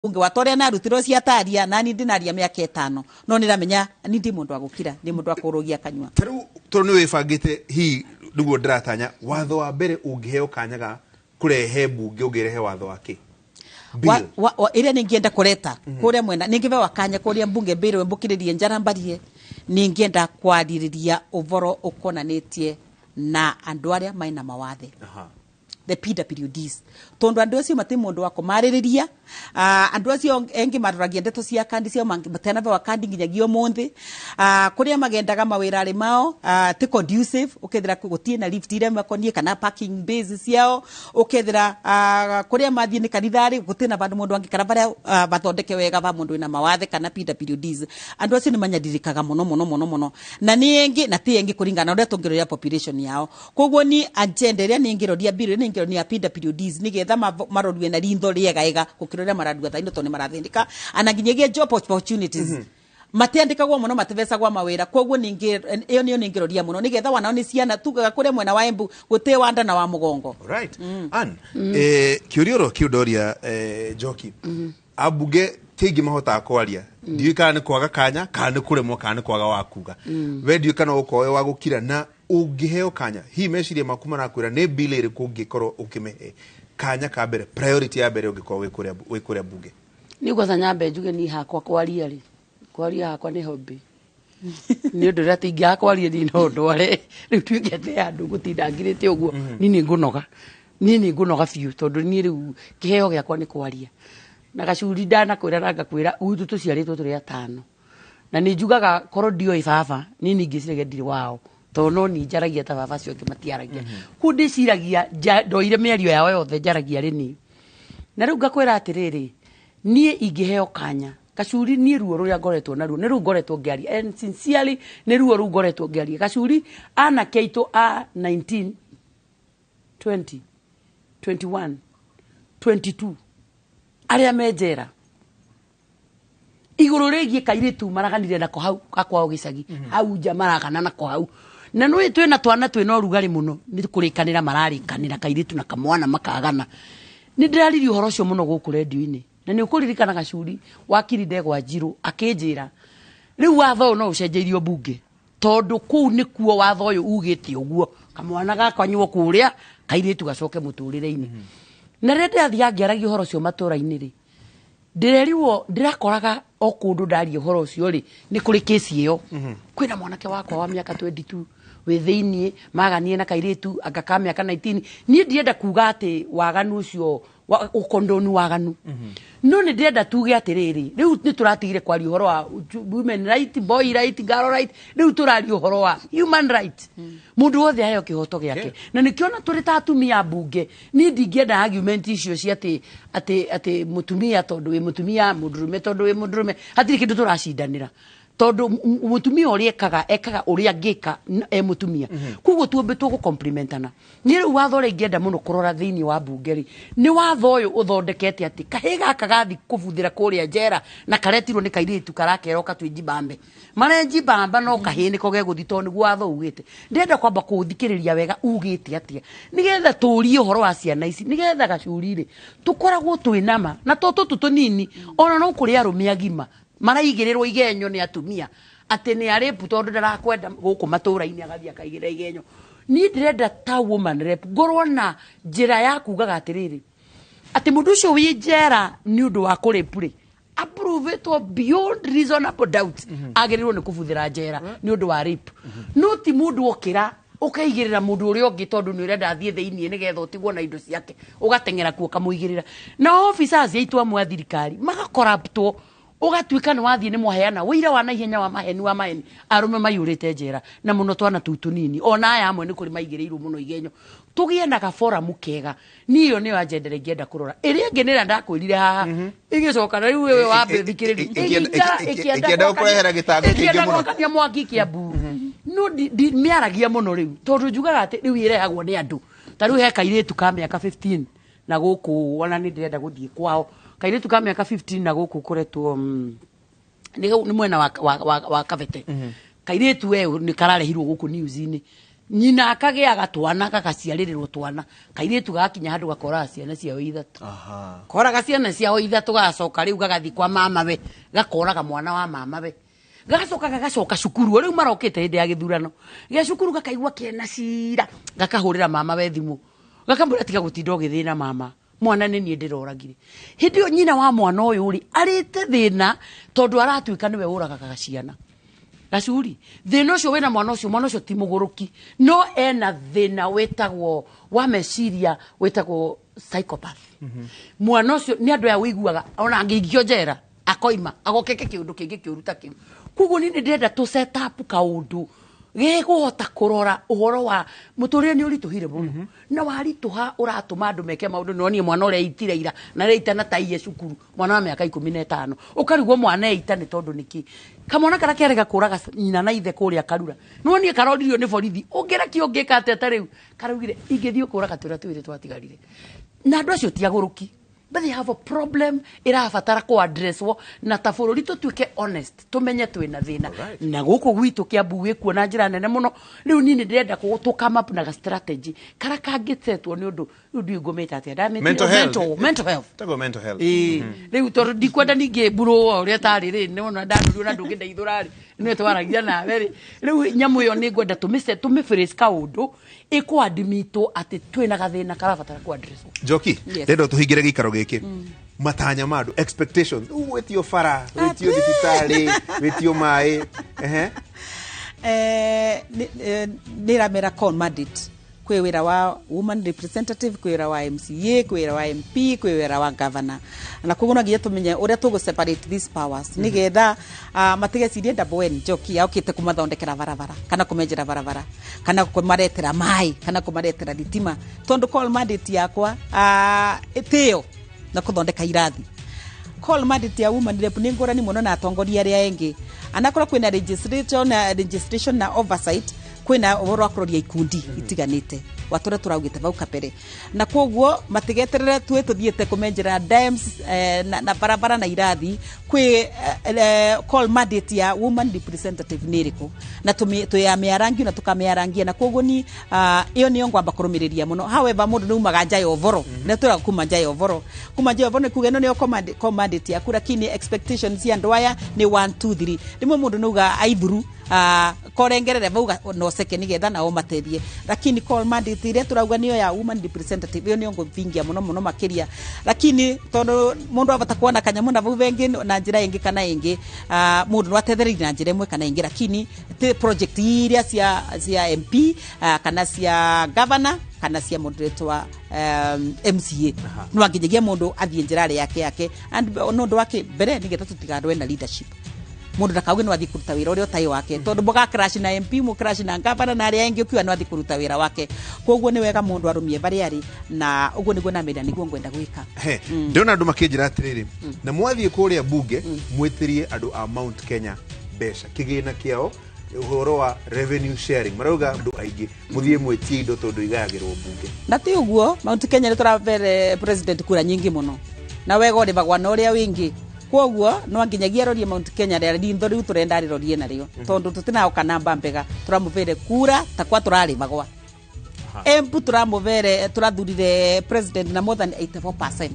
Mbunge wa toria narutirwo ciataria nani ndinaria miaka 5 no niramenya ni ndi mundu wa gukira, ndi mundu wa kurugia kanyua. Ta rĩu tondũ nĩ wĩbangĩte, hihi nĩguo ndĩratanya watho wa mbere ũngĩheo kanya ga kũrehe mbunge, ũngĩrehe watho wa kĩ? Wa, Bill. wa ĩrĩa ningĩenda kũreta kũrĩa mwena ningĩbewa kanya kũrĩa mbunge mbĩrwe mbũkĩrĩrie njara mbarie, ningĩenda kwarĩrĩria ũboro ũkonanĩtie na andũ arĩa maina mawathe, the PWDs, tondu andu acio mati mundu wa kumaririria. Andu acio engi maroragia ndeto cia kandi cio matanabewa kandi nginyagia umuthi. Kuria magendaga mawirari mao ti conducive, ukethira gutie na lift iria makonie kana parking base ciao, ukethira kuria mathie ni kanithari gutie na vandu mundu angikara varia bathondeke wega va mundu wina mawathe kana PWDs. Andu acio ni manyaririkaga muno muno muno muno na ni engi na ti engi kuringana na uria tungiroria population yao. Koguo ni agenda iria ningiroria bill ningiroria PWDs nigetha marorue na rintho riega ega gukira uria mararua thaino, tondu ni marathindika ana nginyagia job opportunities matiandikagwo muno, matibecagwo mawira. Koguo ningi iyo niyo ningiroria muno nigetha wanao ni ciana tugaga kuria mwena wa Embu guti wanda na wa mugongo. Right. Ann, kĩũria oro kĩu ndoria Njoki, ambunge ti aingĩ mahotaga kwaria, ndiũĩ kana nĩ kwaga kanya kana nĩ kũremwo kana nĩ kwaga wa kuga. We ndiũĩ kana ũkorwo wĩ wa gũkira, na ũngĩheo kanya, hihi meciria maku marakwĩra nĩ bill ĩrĩkũ ũngĩkorwo ũkĩmĩhe kanya ka mbere, priority ya mbere, ũngĩkorwo wĩ kũrĩa mbunge? Niĩ kwanza nyambe njuge niĩ hakwa kwaria rĩ, kwaria hakwa nĩ hobby, nĩ ũndũ ũrĩa tingĩaga kwaria niĩ no ndware rĩu tuĩke atĩ andũ gũtinda ngirĩte ũguo. Niĩ nĩ ngũnoga, niĩ nĩ ngũnoga biũ, tondũ niĩ rĩu kĩheo gĩakwa nĩ kwaria. Na gacuri ndanakwĩra na ngakwĩra gwitũ tũciarĩtwo tũrĩ atano, na nĩ njugaga korwo ndioĩ baba niĩ ningĩciragia ndirĩ wao, tondũ no niĩ njaragia ta baba acio angĩ matiaragia. Kũu ndĩciragia ndoire mĩario yao yothe njaragia rĩ niĩ. Na rĩu ngakwĩra atĩrĩrĩ, niĩ ingĩheo kanya gacuri, niĩ ruo rũrĩa ngoretwo naruo nĩ rũu ngoretwo ngĩaria, and sincerely nĩ ruo rũu ngoretwo ngĩaria gacuri. Anake aitũ a 19, 20, 21, 22 arĩa me njera igũrũ rĩgiĩ kairĩtu maraganire nako hau gakwao gĩcagi hau nja, maragana nako hau, na nĩ twĩna twana twĩna ũrugarĩ mũno, nĩ kũrĩkanĩra mararĩkanĩra kairĩtu na kamwana makagana. Nĩ ndĩraririe ũhoro ũcio mũno gũkũ rendio-inĩ, na nĩ ũkũririkana gacuri wakiri Ndegwa Njirũ akĩnjĩra rĩu watho ũyũ no ũcenjeirio mbunge, tondũ kũu nĩkuo watho ũyũ ugĩte ũguo, kamwana gakanywo kũrĩa, kairĩtu gacoke mũtũrĩre-inĩ. Na rĩrĩa ndĩrathiaga ngĩaragia ũhoro ũcio matũra-inĩ rĩ, ndĩrerirwo ndĩrakoraga o kũndũ ndaria ũhoro ũcio rĩ, nĩ kũrĩ kesi ĩyo, kwĩna mwanake wakwa wa mĩaka 22 wĩ thĩiniĩ maganie na kairĩtu anga ka mĩaka 19. Niĩ ndienda kuga atĩ waganu ũcio ũkondoni waganu, no nĩ ndĩrenda tuge atĩrĩrĩ, rĩu nĩ tũratigire kwaria ũhoro wa women right, boy right, girl right, rĩu tũraria ũhoro wa human right, mũndũ wothe aheo kĩhoto gĩake. Na nĩkĩona tũrĩ ta atumia a mbunge, niĩ ndingĩenda argument icio cia atĩ mũtumia tondũ wĩ mũtumia, mũndũrũme tondũ wĩ mũndũrũme. Hatirĩ kĩndũ tũracindanĩra, tondũ mũtumia ũrĩa ekaga ekaga ũrĩa angĩka e mũtumia, koguo tuombe tũgũ-complimentana. Niĩ rĩu watho ũrĩa ingĩenda mũno kũrora thĩinĩ wa mbunge rĩ, nĩ watho ũyũ ũthondekete atĩ kahĩ gaka gathi kũbuthĩra kũrĩa njera na karetirwo nĩ kairĩtu karakerwo katwĩ njibambe marenjibamba, no kahĩ nĩko gegũthiĩ tondũ nĩguo watho ugĩte. Ndĩrenda kwamba kũũthikĩrĩria wega ugĩte atĩa, nĩgetha tũrie ũhoro wa ciana ici, nĩgetha gacuri rĩ tũkoragwo twĩ nama na to tũtũ tũnini, ona no kũrĩ arũme agima maraigĩrĩrwo igenyo nĩ atumia atĩ nĩ arĩpu tondũ ndarakwenda gũkũ matũra-inĩ, agathiĩ akaigĩrĩra igenyo. Niĩ ndĩrenda ta woman rep ngorwo na njĩra ya kugaga atĩrĩrĩ, atĩ mũndũ ũcio wĩ njera nĩ ũndũ wa kũrĩpu rĩ, approvetwo beyond reasonable doubt agĩrĩirwo nĩ kũbuthĩra njera nĩ ũndũ wa rape, no ti mũndũ okĩra ũkaigĩrĩra mũndũ ũrĩa ũngĩ tondũ nĩ ũrenda athiĩ thĩiniĩ nĩgetha ũtigwo na indo ciake, ũgateng'era kuo ũkamũigĩrĩra. Na officers aitũ amwe a thirikari magakoraptwo, ũgatuĩka nĩ wathiĩ nĩ mwaheana ũira wa naihenya wa maheni wa maheni, arũme maiyũrĩte njera na mũno twana tũu tũnini, ona aya amwe nĩ kũrĩ maigĩrĩirwo mũno igenyo. Tũgĩe na gaboramu kega. Niĩ ĩyo nĩyo agenda ĩrĩa ingĩenda kũrora. Ĩrĩa ĩngĩ nĩ ĩrĩa ndakwĩrire haha ĩgĩcoka na rĩu wewe wambe thikĩrĩria. Ĩkĩenda gũkũrehera gĩtango kĩingĩ Ĩkĩenda mũno. gwakania mwaki Kĩambu, no mĩaragia mũno rĩu, tondũ njugaga atĩ rĩu ĩrehagwo nĩ andũ. Ta rĩu he kairĩtu ka mĩaka 15 na gũkũ, ona nĩ ndĩrenda gũthiĩ kwao, kairĩtu ka mĩaka 15 na gũkũ kũretwo nĩ mwena wa Kabete. Kairĩtu we nĩ kararehirwo gũkũ news-inĩ. Nyina akagĩaga twana, gagaciarĩrĩrwo twana, kairĩtu gagakinya handũ gakoraga ciana ciao ithatũ. Koraga ciana ciao ithatũ, gagacoka rĩu gagathiĩ kwa mamawe, gakoraga mwana wa mamawe, gagacoka gagacoka cukuru. O rĩu marokĩte hĩndĩ ya gĩthurano gĩa cukuru, gakaigua kena cira, gakahũrĩra mamawe thimũ, gakamwĩra, "Tiga gũtinda ũgĩthĩna mama, mwana nĩ niĩ ndĩroragire." Hĩndĩ ĩyo nyina wa mwana ũyũ rĩ arĩte thĩna, tondũ aratuĩka nĩwe ũragaga ciana. Gacuri, thĩna ũcio wĩna mwana ũcio, mwana ũcio ti mũgũrũki, no ena thĩna wĩtagwo wa meciria, wĩtagwo psychopath. Mwana ũcio nĩ andũ aya wĩiguaga ona angĩikio njera akoima agokeke kĩũndũ kĩngĩ kĩũru ta kĩu. Koguo niĩ nĩ ndĩrenda tũ set up kaũndũ gĩkũhota kũrora ũhoro wa mũtũrĩre. Nĩ ũritũhire mũno na waritũha, ũratũma andũ meke maũndũ. Nĩ mwana ũrĩa eitire ira na reita na taiye cukuru, mwana wa mĩaka 15, ũkarigwo mwana eita nĩ tondũ nĩkĩ. Kamwana karĩa kerega kũraga nyina na ithe kũrĩa Karura, nĩwonie karoririo nĩ borithi, ũngĩrekio ũngĩka atĩa? Ta rĩu karaugire ingĩthiĩ kũraga tũrĩa twĩrĩ twatigarire. Na andũ acio ti agũrũki, but they have a problem ĩrabatara kũ addresswo, na ta bũrũri tũtuĩke honest, tũmenye twĩna thĩna. Na gũkũ gwitũ Kĩambu wĩkuo na njĩra nene mũno. Rĩu niĩ nĩ ndĩrenda tũ come up na ga strategy karĩa kangĩtetwo nĩ ũndũ rĩu ndiũĩ ngũmĩta atĩa. Ndamĩtire Mental health. Mental health. Tagwo mental health. Ĩĩ, rĩu tondũ ndikwenda ningĩ mburũ ũrĩa tarĩ rĩ, nĩwona ndanũrio na ndũngĩndeithũra rĩ, nĩwe twaragia nawe rĩ. Rĩu nyamũ ĩyo nĩ ngwenda tũmĩce tũmĩphrase kaũndũ ĩkũadimitwo atĩ twĩna gathĩna karabatara kũ addresswo. Njoki, Yes. ndenda tũhingĩre gĩikaro gĩkĩ, matanya ma andũ, expectations. Rĩu wĩtio bara, wĩtio thibitarĩ, wĩtio maĩ, ehe. Nĩ ramera call mandate kwĩ wĩra wa woman representative, kwĩ wĩra wa MCA, kwĩ wĩra wa MP, kwĩ wĩra wa governor, na koguo no nginya tũmenye ũrĩa tũgũ separate these powers nĩgetha matigecirie double N Njoki yaũkĩte kũmathondekera barabara kana kũmenjera barabara kana kũmaretera maĩ kana kũmaretera thitima, tondũ call mandate yakwa tĩyo na kũthondeka irathi. Call mandate ya woman rep nĩ ngũrani mũno na atongoria arĩa engĩ, anakorwo kwĩna registration na registration na oversight, kwĩna ũhoro wa kũroria ikundi itiganĩte wa tũrĩa tũraugĩte vau kabere. Na koguo matigeterere twĩ tũthiĩte kũmenjera dams na barabara na irathi. Kwĩ call mandate ya woman representative nĩ ĩrĩkũ, na tũyamĩarangia na tũkamĩarangia, na koguo ni ĩyo nĩyo ngwamba kũrũmĩrĩria mũno. However, mũndũ nĩ umaga nja ya ũboro, nĩ twĩraga kuma nja ya ũboro, kuma nja ya ũboro nĩ kuga ĩno nĩyo call mandate yaku, lakini expectations cia andũ aya nĩ 1 2 3. Rĩmwe mũndũ nĩ uga aithuru korengerere vau noceke nigetha nao mateithie, lakini call mandate iria turauga niyo ya woman representative, iyo niyo ngũthingia mũno mũno makĩria. Lakini tondu mundu abata kuona kanyamu na vau vengi na njĩra ĩngĩ kana ĩngĩ, mundu no atethererie na njĩra ĩmwe kana ĩngĩ, lakini ti project iria cia MP kana cia governor kana cia moderator wa MCA. No anginyagia mundu athie njĩra ĩrĩa yake and no ũndũ wake mbere nigetha tũtigarwe na leadership, mundu ndakauge no athie kuruta wira uria utai wake, tondu muga crash na MP, mu crash na gavana na aria engi, ukiuga no athie kuruta wira wake. Koguo ni wega mundu arumie baria ari, na uguo niguo namĩra niguo ngwenda gwika. He, ndĩrona andũ makĩnjĩra atĩrĩrĩ, na mwathiĩ kũrĩa bunge mwĩtĩrie andũ a Mount Kenya mbeca kĩgĩna kĩao, ũhoro wa revenue sharing. Marauga andũ aingĩ mũthiĩ mwĩtie indo tondũ igayagĩrwo bunge. Na ti uguo, Mount Kenya nĩ tũravere president kura nyingĩ mũno, na wega ũrĩvagwa na ũrĩa wĩngĩ. Koguo no nginyagia arorie Mount Kenya rĩa rintho rĩu tũrenda arĩrorie narĩo, tondũ tũtinaoka namba mbega. Tũramũvere kura takwa tũrarĩvagwa Embu, tũramũvere, tũrathurire president na more than 84%,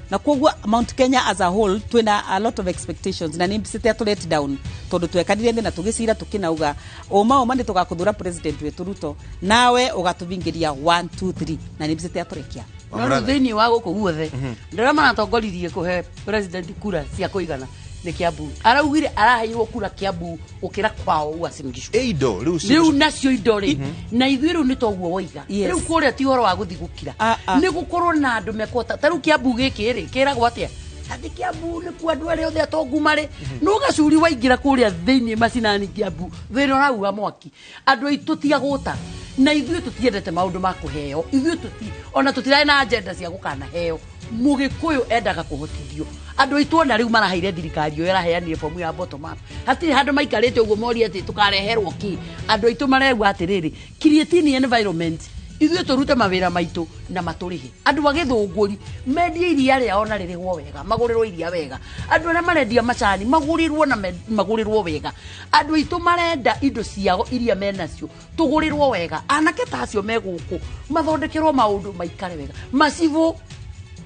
na koguo Mount Kenya as a whole twina a lot of expectations, na nĩ mbicĩte atũ let down, tondũ twekanire thĩ na tũgĩcira tũkĩnauga ũma ũma nĩ tũgakũthura president witũ Ruto, nawe ũgatũthingĩria 1 2 3, na nĩ mbicĩte atũrekia. No rĩu thĩinĩ wa gũkũ guothe ndĩrĩa maratongoririe kũhe president kura cia kũigana nĩ Kiambu. Araugire araheirwo kura Kiambu gũkĩra kwao Uasin Gishu. Ĩ indo rĩu rĩu nacio indo rĩ, na ithuĩ rĩu nĩ toguo woiga. Rĩu kũrĩa ti ũhoro wa gũthiĩ gũkira, nĩ gũkorwo na andũ mekũhota. Ta rĩu Kiambu gĩkĩ rĩ, kĩragwo atĩa atĩ Kiambu nĩkuo andũ arĩa othe atongu marĩ? No gacuri waingĩra kũrĩa thĩinĩ macinani Kiambu, thĩna ũrauga mwaki. Andũ aitũ ti agũta, na ithuĩ tũtiendete maũndũ ma kũheo. Ithuĩ tũti ona tũtirarĩ na agenda cia gũkanaheo. Mũgĩkũyũ endaga kũhotithio. Andũ aitũ ona rĩu maraheire thirikari ĩyo ĩraheanire bomu ya bottom up, hatirĩ handũ maikarĩte ũguo morie atĩ tũkareherwo kĩ. Andũ aitũ maregua atĩrĩrĩ, creating environment Ithuĩ tũrute mawĩra maitũ na matũrĩhe. Andũ a Gĩthũngũri mendie iria rĩao na rĩrĩhwo wega, magũrĩrwo iria wega. Andũ arĩa marendia macani magũrĩrwo na magũrĩrwo wega. Andũ aitũ marenda indo ciao iria menacio tũgũrĩrwo wega. Anake ta acio me gũkũ mathondekerwo maũndũ maikare wega. Macibũ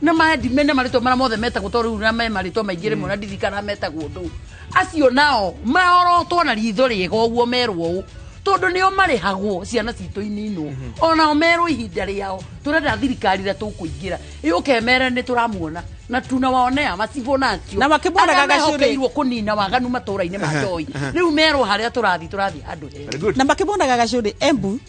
na maendi mene marĩtwa marĩa mothe metagwo tondũ rĩu na me marĩtwa maingĩ rĩmwe na ndirikana metagwo ndũ. Acio nao maorotwo na ritho rĩega ũguo merwo ũũ tondũ nĩo marĩhagwo ciana citũ ininwo. Onao merwo ihinda rĩao. Tũrenda thirikari ĩrĩa tũkũingĩra yũke mere nĩ tũramuona na tunawaonea macibũ nacio. Na makĩmuonaga Arĩa gacũrĩ. mehokeirwo kũnina waganu matũra-inĩ ma Njoi. Rĩu merwo harĩa tũrathiĩ tũrathiĩ handũ hega. Very good. Na makĩmonaga gacũrĩ Embu,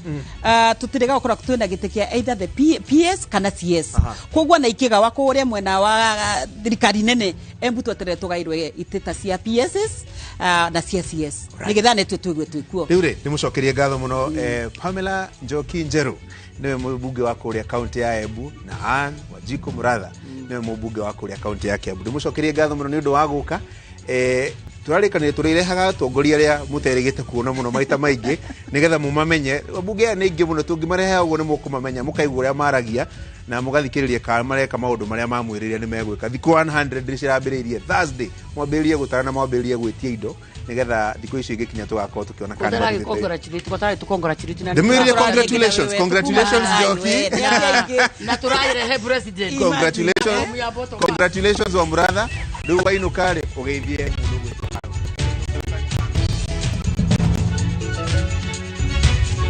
tũtirĩga gũkorwo twĩna gĩtĩ kĩa either the PS kana CS. Koguo na ikĩgawa kũrĩa mwena wa thirikari nene Embu tweterere tũgairwe itĩ ta cia PSs na cia CS nĩgetha netue tũigue twĩkuo. Rĩu rĩ ndĩmũcokerie ngatho mũno, Pamela Njoki Njeru nĩwe mũmbunge wa kũrĩa kaunti ya Embu na Ann Wanjiku Muratha nĩwe mũmbunge wa kũrĩa kaunti ya Kiambu. Ndĩmũcokerie ngatho mũno nĩ ũndũ wa gũka. Tũrarĩkanire tũrĩrehaga atongoria arĩa mũterĩgĩte kuona mũno maita maingĩ nĩgetha mũmamenye. Mbunge aya nĩ aingĩ mũno, tũngĩmarehe ũguo nĩ mũkũmamenya, mũkaigua ũrĩa maragia na mũgathikĩrĩria kana mareka maũndũ marĩa mamwĩrĩire nĩ megwĩka. Thikũ 100 nĩ cirambĩrĩirie Thursday, mwambĩrĩrie gũtara na mwambĩrĩrie gwĩtia indo nĩgetha thikũ icio ingĩkinya tũgakorwo tũkĩona kana nĩ mathiĩte. Ndĩmwĩrire congratulations, congratulations Njoki. Na tũrarehe president. Congratulations, congratulations wa Muratha. Rĩu wainũka rĩ ũgeithie.